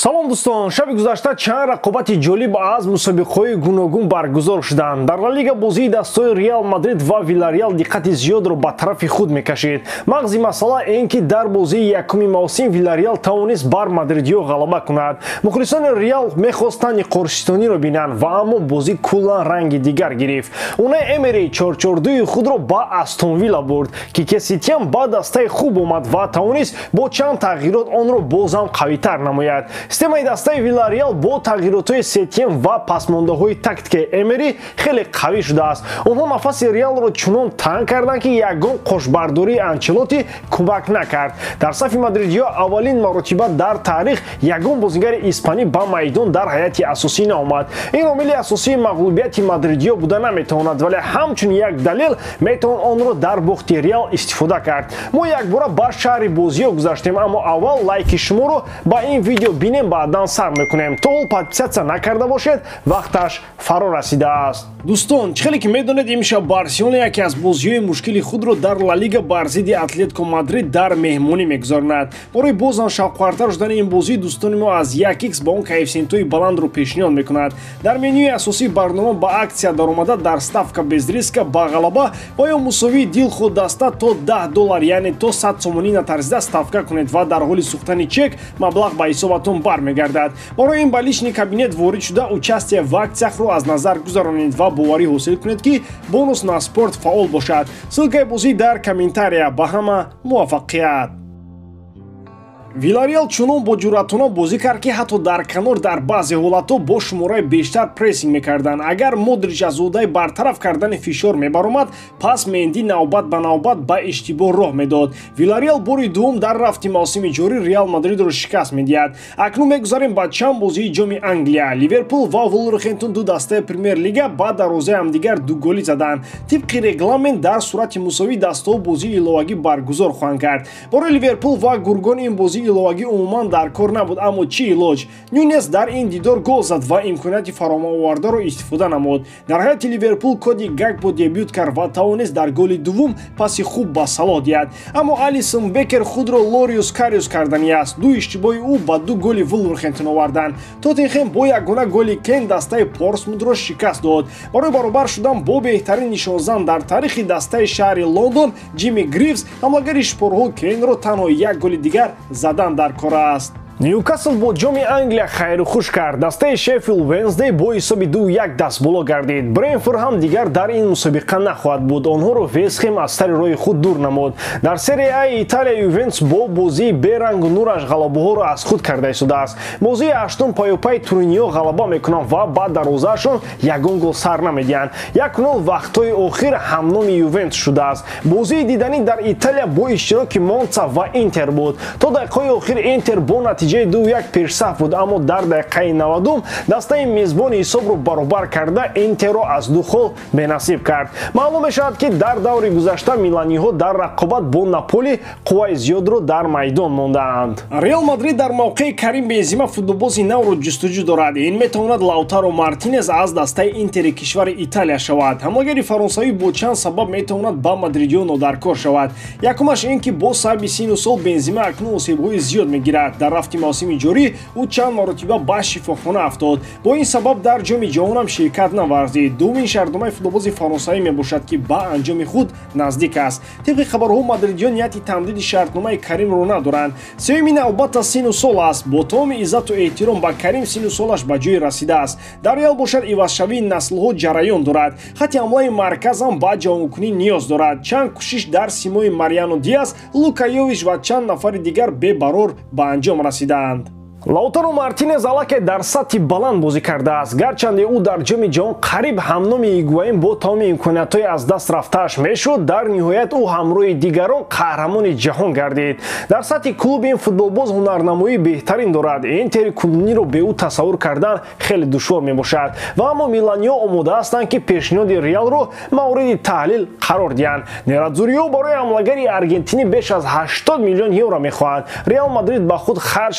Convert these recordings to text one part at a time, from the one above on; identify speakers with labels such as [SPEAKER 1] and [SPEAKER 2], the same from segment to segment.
[SPEAKER 1] Салом дӯстон, шаби гузашта чанд рақобати ҷолиб аз мусобиқаҳои гуногун баргузор шуданд. Дар Ла Лига бозии дастҳои Реал Мадрид ва Вилареал диққати зиёдро ба тарафи худ мекашид. Мағзи масъала ин ки дар бозии якуми мавсим Вилареал тавонист бар мадридиё ғалаба кунад. Мухлисони Реал мехостанд иқоршитониро бинанд ва аммо бозӣ куллан ранги дигар гирифт. Унай Эмери 4-4-2 худро ба Астон Вилла бурд. Кике Сетиен ба дастаи хуб омад ва тавонист бо чанд тағйирот онро бозам қавитар намояд. Системаи дастаи Вилареал бо тағйиротҳои Сетиен ва пасмондаҳои тактикаи Эмери хеле қавӣ шудааст. Онҳо нафаси Реалро чунон танг карданд, ки ягон қошбардории Анчелоти кӯмак накард. Дар сафи мадридиё аввалин маротиба дар таърих ягон бозигари испанӣ ба майдон дар ҳайати асосӣ наомад. Ин омили асосии мағлубияти мадридиё буда наметавонад, вале ҳамчун як далел метавон онро дар бохти Реал истифода кард. Мо якбора ба шаҳри бозиё гузаштем, аммо аввал лайки шуморо ба ин видео бинем, баъдан сар мекунем. То ҳол подписаться накарда бошед, вақташ фаро расидааст. Дӯстон, чӣ хеле ки медонед, имшаб Барселона яке аз бозиҳои мушкили худро дар Ла Лига бар зидди Атлетико Мадрид дар меҳмонӣ мегузаронад. Барои бозам шавқовартар шудани ин бозӣ дӯстони мо аз 1x ба он коэффисиентҳои баландро пешниҳод мекунад. Дар менюи асосии барнома ба акция даромада дар ставка без риска ба ғалаба ва ё мусовии дилхоҳ даста то $10, яъне то 100 сомонӣ натарсида ставка кунед ва дар ҳоли сӯхтани чек маблағ ба ҳисобатон бармегардад. Барои ин ба личный кабинет ворид шуда участие в акциях ро аз назар гузаронед ва боварӣ ҳосил кунед, ки бонус на спорт фаъол бошад. Ссылка и бозӣ дар комментария. Ба ҳама муваффақият. Вилареал чунон бо ҷуръатона бозӣ кард, ки ҳатто дар канор дар баъзе ҳолатҳо бо шумораи бештар прессинг мекарданд. Агар Модрич аз ӯҳдаи бартараф кардани фишор мебаромад, пас Менди навбат ба навбат ба иштибоҳ роҳ медод. Вилареал бори дуввум дар рафти мавсими ҷорӣ Реал Мадридро шикаст медиҳад. Акнун мегузарем ба чанд бозии ҷоми Англия. Ливерпул ва Вулверхэмптон, ду дастаи Премер-лига, ба дарвозаи ҳамдигар ду голӣ заданд. Тибқи регламент дар сурати мусовӣ дастаҳо бозии иловагӣ баргузор хоҳанд кард. Барои Ливерпул ва гургон ин бозии иловагӣ умуман дар кор набуд, аммо чӣ илоҷ? Нюнес дар ин дидор гол зад ва имконияти фаромовардаро истифода намуд. Дар ҳайати Ливерпул Коди Гакпо дебют кард ва тавонист дар голи дуввум паси хуб ба Салоҳ диҳад. Аммо Алисон Бекер худро Лориус Кариус кардани аст. Ду иштибоҳи ӯ ба ду голи Вулверхэмптон оварданд. Тоттенхем бо ягона голи Кен дастаи Портсмутро шикаст дод. Барои баробар шудан бо беҳтарин нишонзан дар таърихи дастаи шаҳри Лондон Ҷимми Гривз, ҳамлагари шпорҳо Кейнро танҳо як голи дигар задан дар кор аст. Ньюкасл бо ҷоми Англия хайру хуш кард. Дастаи Шеффилд Венсдей бо ҳисоби 2-1 дастболо гардид. Брентфорд ҳам дигар дар ин мусобиқа нахоҳад буд. Онҳоро Вестхем аз сари роҳи худ дур намуд. Дар Серия А Италия Ювентус бо бозии берангу нураш ғалабаҳоро аз худ карда истодааст. Бозии ҳаштум паёпай туриниё ғалаба мекунанд ва ба дарвозаашон ягон гол сар намедиҳанд. 1-0 вақтҳои охир ҳамноми Ювентус шудааст. Бозии диданӣ дар Италия бо иштироки Монца ва Интер буд. То дақиқаҳои охир Интер бо натиҷаи 2-1 пешсаф буд, аммо дар дақиқаи 90 дастаи мезбони ҳисобро баробар карда Интерро аз ду хол бенасиб кард. Маълум мешавад, ки дар даври гузашта миланиҳо дар рақобат бо Наполи қувваи зиёдро дар майдон мондаанд. Реал Мадрид дар мавқеи Карим Бензима футболбози навро ҷустуҷӯ дорад. Ин метавонад Лаутаро Мартинес аз дастаи Интери кишвари Италия шавад. Ҳамлагари фаронсавӣ бо чанд сабаб метавонад ба мадридиё нодаркор шавад. Якумаш ин ки бо сабаби сину сол Бензима акнун осебҳои зиёд мегирад. Дар рафти мавсими ҷорӣ ӯ чанд маротиба ба шифохона афтод. Бо ин сабаб дар ҷоми ҷаҳонам ширкат наварзид. Дуввумин шартномаи футболбози фаронсавӣ мебошад, ки ба анҷоми худ наздик аст. Тибқи хабарҳо мадридиён нияти тамдиди шартномаи Каримро надоранд. Сеюмин албатта сину сол аст. Бо тамоми иззату эҳтиром ба Карим сину солаш ба ҷое расидааст. Дар Реал бошад ивазшавии наслҳо ҷараён дорад. Хатти ҳамлаи марказам ба ҷавонкунӣ ниёз дорад. Чанд кӯшиш дар симои Мариано Диас, Лука Йович ва чанд нафари дигар бебарор ба анҷом расидаанд. Лаутаро Мартинес аллакай дар сатҳи баланд бозӣ кардааст. Гарчанде ӯ дар ҷоми ҷаҳон қариб ҳамноми Игуаин бо тамоми имкониятҳои аз даст рафтааш мешуд, дар ниҳоят ӯ ҳамроҳи дигарон қаҳрамони ҷаҳон гардид. Дар сатҳи клуб ин футболбоз ҳунарнамоии беҳтарин дорад. Интери кунониро бе ӯ тасаввур кардан хеле душвор мебошад. Ва аммо миланиҳо омода ҳастанд, ки пешниҳоди Реалро мавриди таҳлил қарор диҳанд. Нерадзуриҳо барои ҳамлагари аргентинӣ беш аз 80 миллион евро мехоҳанд. Реал Мадрид ба худ харҷ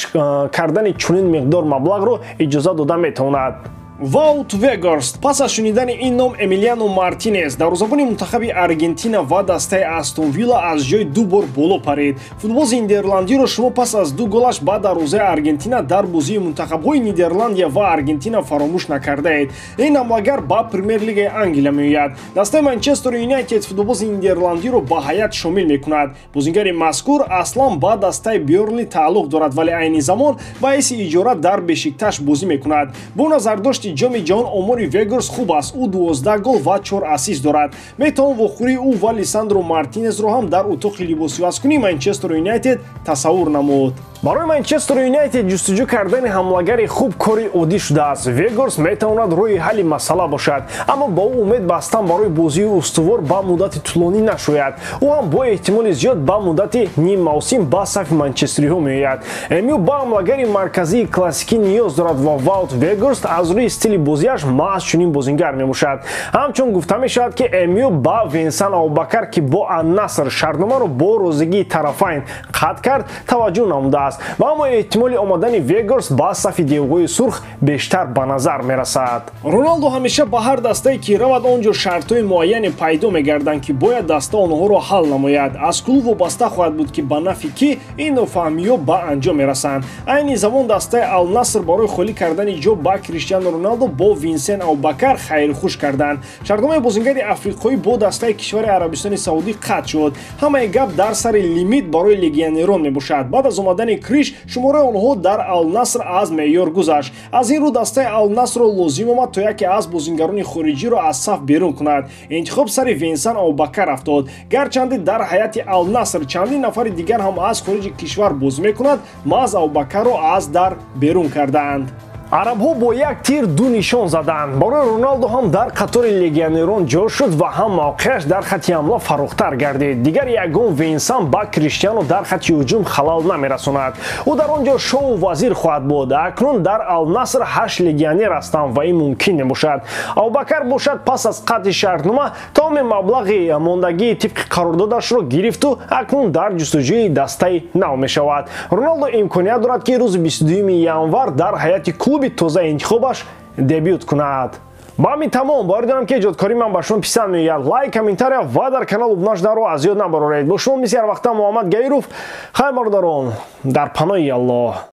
[SPEAKER 1] кардани чунин миқдор маблағро иҷоза дода метавонад. Ваут Вегорст. Пас аз шунидани ин ном Эмилиано Мартинес, дарвозабони мунтахаби Аргентина ва дастаи Астон Вилла, аз ҷои ду бор боло парид. Футболзи нидерландиро шумо пас аз ду голаш ба дарвозаи Аргентина дар бозии мунтахабҳои Нидерландия ва Аргентина фаромӯш накардаед. Ин ҳамлагар ба Премер-лигаи Англия меояд. Дастаи Манчестер Юнайтед футболбози нидерландиро ба ҳайат шомил мекунад. Бозингари мазкур аслан ба дастаи Бёрнли тааллуқ дорад, вале айни замон ба ҳайси иҷора дар Бешикташ бозӣ мекунад. Бо назардошти ҷоми ҷаҳон омори Вегорс хуб аст. Ӯ 12 гол ва 4 ассист дорад. Метавон вохӯрии ӯ ва Лисандро Мартинезро ҳам дар утоқи либосивазкунии Манчестер Юнайтед тасаввур намуд. Барои Манчестер Юнайтед ҷустуҷӯ кардани ҳамлагари хуб кори оддӣ шудааст. Вегорс метавонад роҳи ҳалли масъала бошад, аммо ба ӯ умед бастан барои бозии устувор ба муддати тӯлонӣ нашояд. Ӯ ҳам бо эҳтимоли зиёд ба муддати ним мавсим ба сафи манчестериҳо меояд. МЮ ба ҳамлагари марказии классикӣ ниёз дорад ва Ваут Вегорст аз рӯи стили бозиаш маҳз чунин бозингар мебошад. Ҳамчун гуфта мешавад, ки МЮ ба Винсан Абубакар, ки бо Ан-Наср шартномаро бо розигии тарафайн қатъ кард, таваҷҷӯҳ намудааст. Ва аммо эҳтимоли омадани Вегорс ба сафи девҳои сурх бештар ба назар мерасад. Роналдо ҳамеша ба ҳар дастае ки равад, он ҷо шартҳои муайяне пайдо мегарданд, ки бояд даста онҳоро ҳал намояд. Аз клуб вобаста хоҳад буд, ки ба нафъи кӣ ин нофаҳмиҳо ба анҷом мерасанд. Айни замон дастаи Ал-Наср барои холӣ кардани ҷо ба Криштиану Роналдо бо Винсен Абубакар хайрхуш карданд. Шартномаи бозингари африқоӣ бо дастаи кишвари Арабистони Саудӣ қатъ шуд. Ҳамаи гап дар сари лимит барои легионерон мебошад. Баъд аз омадани Криш шумораи онҳо дар Ал-Наср аз меъёр гузашт. Аз ин рӯ дастаи Ал-Насрро лозим омад то яке аз бозингарони хориҷиро аз саф берун кунад. Интихоб сари Винсан Абубакар афтод. Гарчанде дар ҳайати Ал-Наср чандин нафари дигар ҳам аз хориҷи кишвар бозӣ мекунад, маҳз Абубакарро аз дар берун кардаанд. Арабҳо бо як тир ду нишон заданд. Барои Роналдо ҳам дар қатори легионерон ҷо шуд ва ҳам мавқеаш дар хатти ҳамла фарохтар гардид. Дигар ягон Винсан ба Криштиану дар хатти ҳуҷум халал намерасонад. Ӯ дар он ҷо шоу вазир хоҳад буд. Акнун дар Ал-Наср 8 легионер ҳастанд ва ин мумкин мебошад. Абубакар бошад пас аз қатъи шартнома тамоми маблағи мондагии тибқи қарордодашро гирифту акнун дар ҷустуҷӯи дастаи нав мешавад. Роналдо имконият дорад, ки рӯзи 22 январ дар ҳайати клуби тоза интихобаш дебют кунад. Ба ҳамин тамом. Боварӣ дорам, ки эҷодкории ман ба шумо писанд меояд. Лайк, комментария ва дар канал обуна шуданро аз ёд набароред. Бо шумо мисли ҳар вақта Муҳаммад Гаиров. Хайр, бародарон, дар паноҳи Аллоҳ.